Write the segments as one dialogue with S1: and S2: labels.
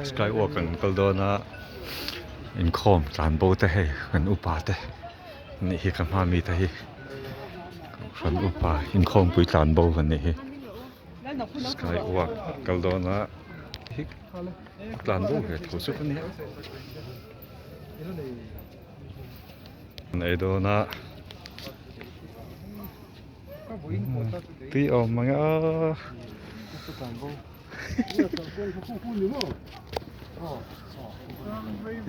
S1: Sky walk an kal dawn a inkhawm tlan bo te hei kan upa te nih hi ka hma mi te hi kohhran upa inkhawmpui tlan bo an nih hi sky walk kal dawn a tlan bo ve tho chu ka nia an ei dawn a tui awm mang a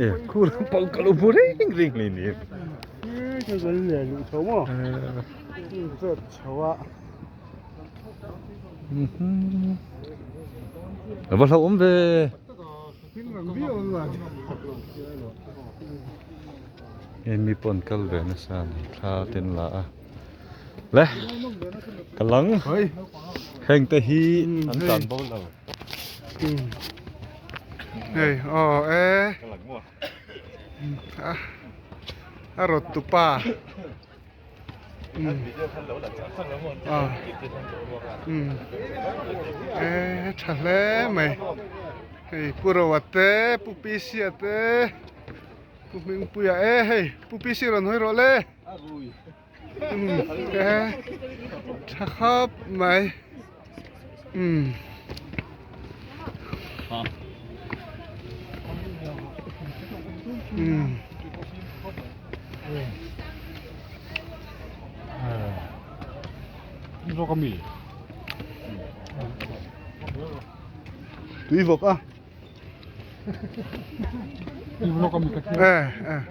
S1: e khu lampang ka lo hmu reng reng hle ni a va hlauhawm ve. Hei mi pawh an kal ve nasa a ni thla te an la a le ka lang heng te hi an tlan bo lo
S2: hei aw e a rawt tupa. E tha hle mai hei pu Roa te pu Pisia te pu Hmingpuia e hei pu Pisia rawn hawi rawh le e tha khawp mai umm. Tui vawk a eh eh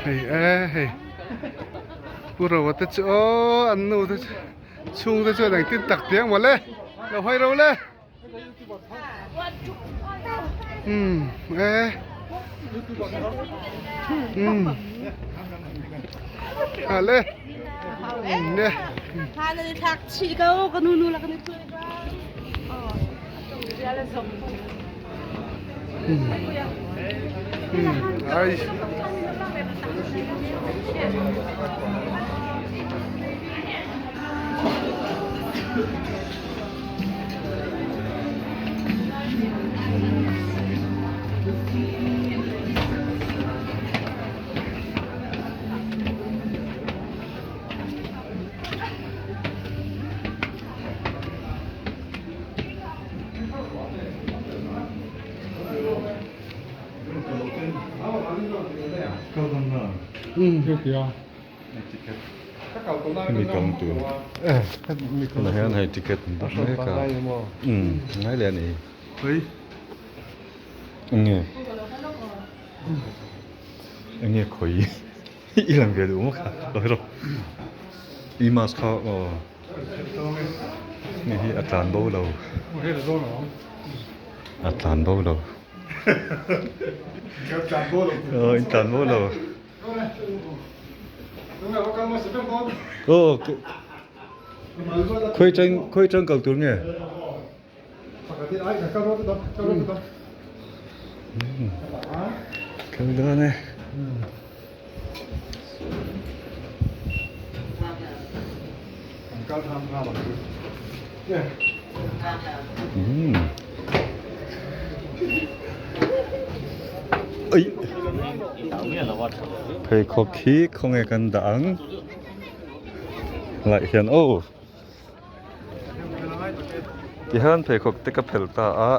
S2: Hei e hei Pu Roa te chu aw an nu te chu chhung te chuan engtin tak tiang mawle lo hawi ro le umm e umm a le umm le. Ai.
S1: Mi kang tur tunah hian hei ticket an dah mek a umm ngai leh a ni enge enge khawi i lang ve duh maw kha lo hero i mask kha aw hei hi a tlan bo lo a tlan bo lo aw in tlan bo lo aw khawi tang khawi tang kal tur nge. Kal dawn e. Ui. Pheikhawk hi khawnge kan dah ang laih hian aw. Tihian pheikhawk te ka phelh ta a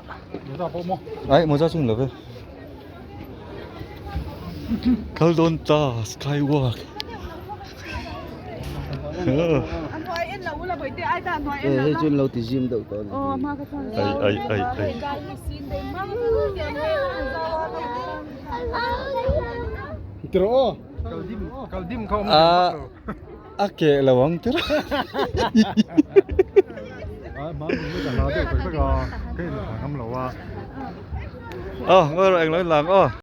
S1: ai mawza chu ni lo ve kal dawn ta sky walk ai ai ai ai a. A keh lo ang tir. Aw, ngawi rawh englo in lang aw.